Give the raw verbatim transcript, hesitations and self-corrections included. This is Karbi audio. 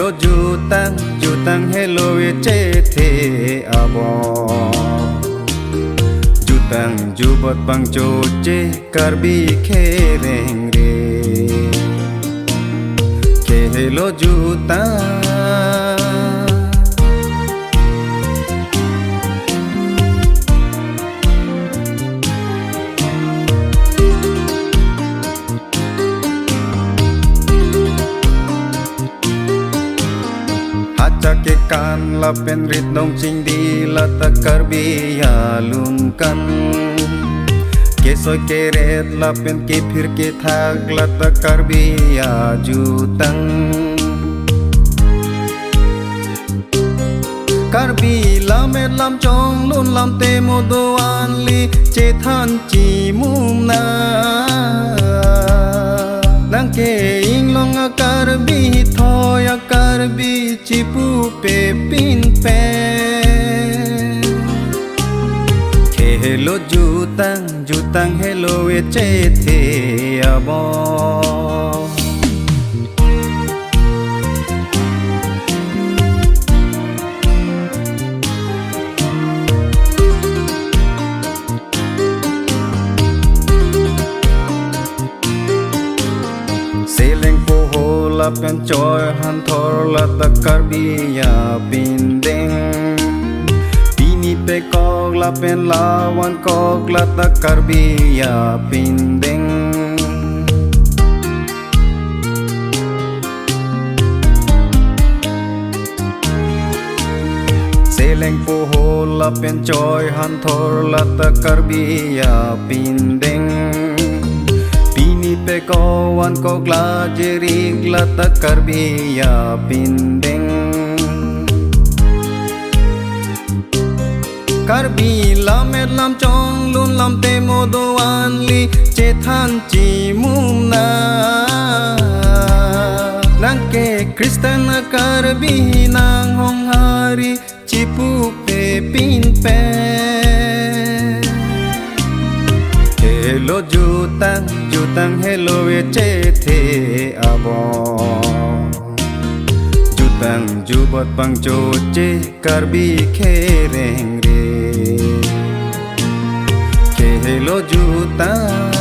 Jutang, jutang helo e chethe abo. Jutang jubot bang choche Karbi khereng re. Khehelo jutang. Hacha kekan lapen rit nong chingdi lata Karbi alun kan. Kesoi keret lapen kephir kethak lata Karbi ajutang. Karbi lam-et lamchong lun lamte mo do-an li chethan chimum na. Nang ke inglong a-Karbi, thoi a-Karbi chipupe pinpen. Khehelo jutang, jutang helo e chethe abo. Seleng poho lapen choi hanthor lata Karbi apindeng. Pini pekok lapen la vankok lata Karbi apindeng. Seleng poho lapen choi hanthor lata Karbi apindeng. Pini pekok vankok la jerik lata Karbi apindeng. Karbi lam-et lamchong lun lamte mo do-an li chethan chimum na. Nang ke Christian a-Karbi nang hong hari chipupe pinpen. Helo jutang, jutang helo e chethe abo. Jutang jubot bang choche Karbi khereng re. Khehelo jutang.